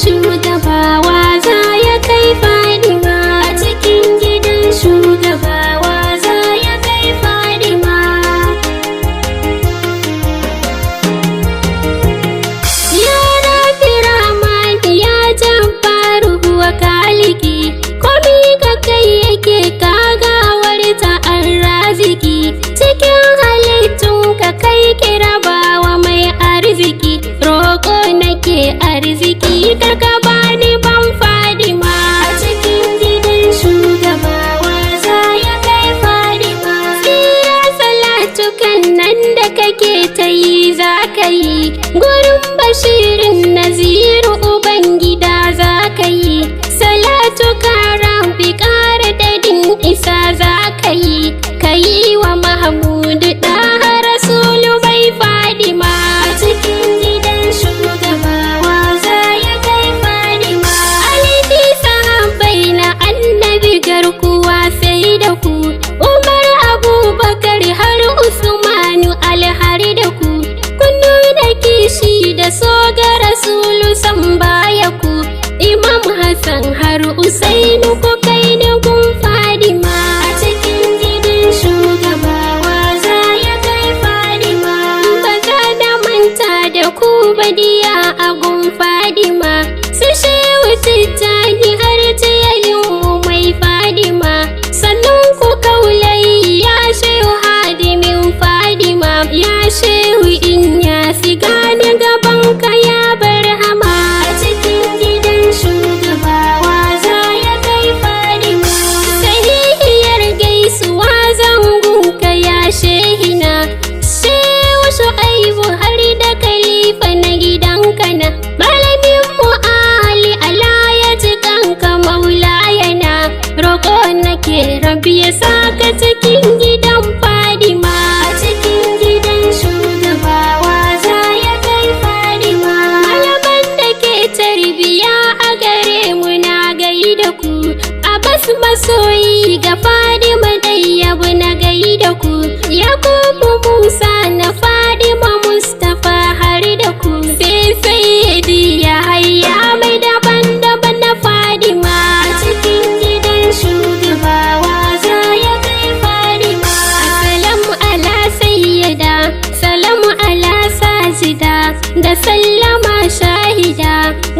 shugaba wa za ya kai Fadima? A cikin gidan shugaba wa za ya kai Fadima? Ya Rabbi Rahmani, ya Jabbaru wa Kaliki, komi ka kai yake kagawar ta an raziki. Cikin halittun ka kai kirabawa mai arziki, roƙo nake arziki karka bani ban Fadima. A cikin gidan shugaba wa za ya kai Fadima? Tsira salatukan nan da kake ta yi za ka yi gurin Bashirin Naziru Ubangida, za ka yi salatu Rabbi, ƙara dadin isa za ka yi, ka yi wa Mahamudu ɗaha Rasulu bai Fadima. A cikin gidan shugaba wa za ya kai Fadima? Alihi, sahabbai na Annabi, garkuwa sai da ku, Umar, Abubakar har Usmanu, alhari da ku, kun nuna kishi da so ga Rasulu san baya ku, Imam Hassan har Usainu, ku kai ni gun Fadima. A cikin gidan shugaba wa za ya kai Fadima? Ba za da manta da ku badiya a gun Fadima, su Shehu Tijjani har Tiyalin mai Fadima, sannan ku Kaulai, ya Shehu Hadimin Fadima, ya Shehu Inya siga da gaban ka ya Barhama. A cikin gidan shugaba wa za ya kai Fadima? Sahihiyar gaisuwa zangunka ya shehina, Shehu Shu'aibu har da Khalifa na gidanka na malamin mu Ali, ala ya ji kanka Maulayana, roƙo nake Rabbi ya saka cikin gidan Fadima. A cikin gidan shugaba wa za ya kai Fadima? Malaman da ke tarbiya a gare mu, na gaida ku, Abbas masoyi ga Fadima Dayyabu, na gaida ku, Yakubu Musa na Fadima, Mustapha har da ku, sai Sayyidi ya hayya mai daban-daban na Fadima. A cikin gidan shugaba wa za ya kai Fadima? Salamu ala sayyida, salamu ala sajida, da sallama shahida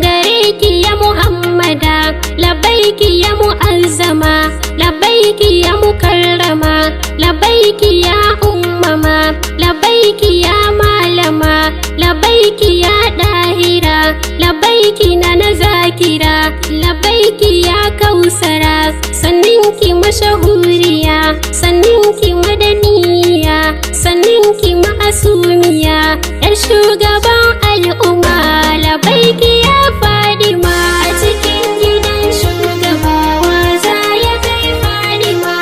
gare ki ya Muhammada, labbaiki ya mu'azzama, labbaiki ya mukarrama, labbaiki ya ummama, labbaiki ya malama, labbaiki ya dahira, labbaiki na na zakira, labbaiki ya Kausara, sanninki mashahuriya, sanninki madaniya, sanninki ma'asumiya, yar shugaban al'umma, labbaiki ya Fadima. A cikin gidan shugaba wa za ya kai Fadima?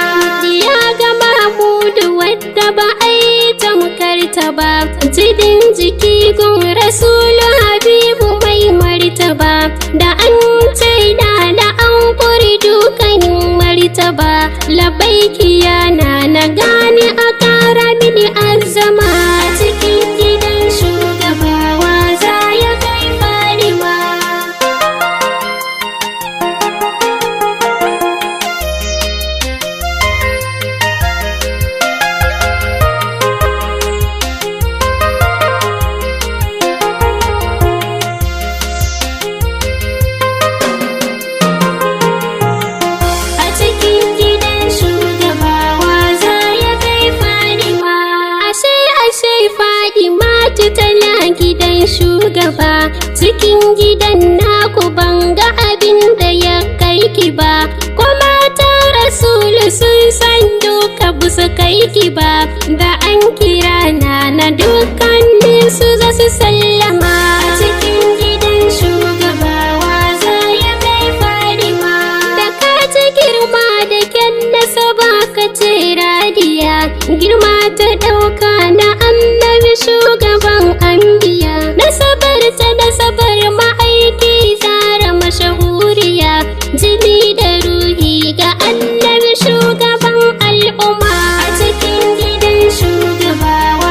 Ya ga Mahmudu wadda ba a yi tamkarta ba, jidin jiki gun Rasulu Habibu mai martaba, da an ce na na an kuri dukanin martaba, labbaiki yana na gane a kara mini azama. A cikin gidan shugaba wa za ya kai Fadima? A cikin gidan shugaba wa za ya kai Fadima? Ashe ashe Fadima tana gidan shugaba, cikin gidan naku ban ga abin da ya kai ki ba, kuma ta Rasulu sun san duka busu kai ki ba, da an kira na na dukkanin su za su sallama. A cikin gidan shugaba wa za ya kai Fadima? Da ka ci girma da kyan nasaba ka ce radiya, girma ta ɗauka na Annabi shugaban anbiya, nasabar ta nasabar ma'aiki zara mashahuriya, jini da ruhi ga Annabi shugaban al'umma. A cikin gidan shugaba wa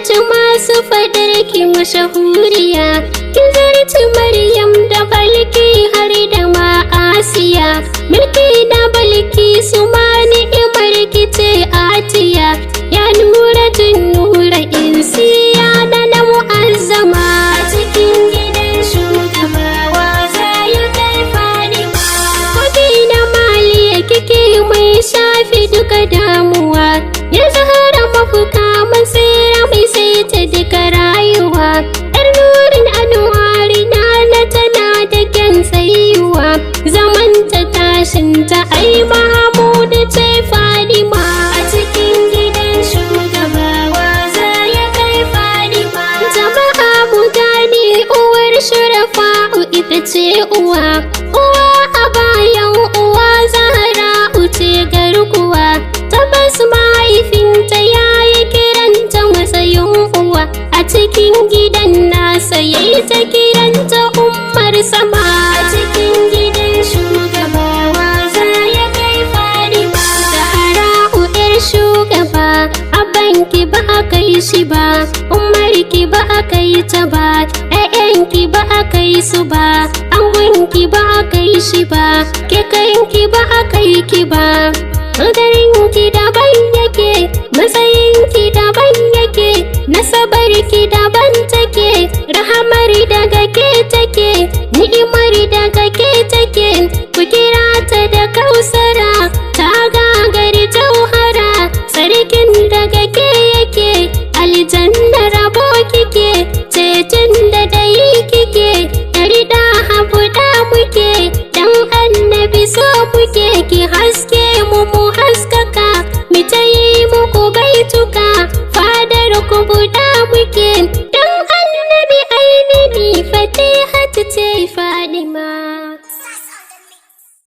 zarci masu fadar ki mashahuriya. Kin zarci Maryam da Balki har da ma Asiya. Mulki na Balki su ma ni'imar ki ce Atiya. Ya nura tun nura insiya na na mu'azzama. A cikin gidan shugabawa za ya kai Fadima. Kofi na maliya kike mai shafi duka damuwa. Ya zahara mafuka matsira mai saita duka rayuwa. Yar nurin anwari na na tana da kyan tsayuwa. Zamanta tashinta ai Mahamudu ce Fadima. A cikin gidan shugabawa za ya kai Fadima. Jama'a mu gane uwar shurafa'u ita ce uwa. Uwa a bayan uwa Zahra'u ce garkuwa. Tabbas mahaifinta ya yi kiranta matsayin uwa. A cikin gidan nasa ya yi ta kiranta ummar sama. A cikin gidan shugabawa za ya kai Fadima. Zahra'u 'yar shugaba, abanki ba a kai shi ba, umarki ba a kai ta ba, ‘ya'yanki ba a kai su ba, angonki ba a kai shi ba, ke kanki ba a kai ki ba. Garinki daban yake, matsayinki daban yake, nasabarki daban take, rahamar daga ke take, ni'imar daga ke take, ku kira ta da kausara, ta gagari jauhara, sarkin daga ke yake, aljanna rabo kike, ceton da dai kike, yarda habuda muke, dan annabi so muke, ki haske mu mu haskaka, mu ta yi muku baituka, fadar ku buɗa muke,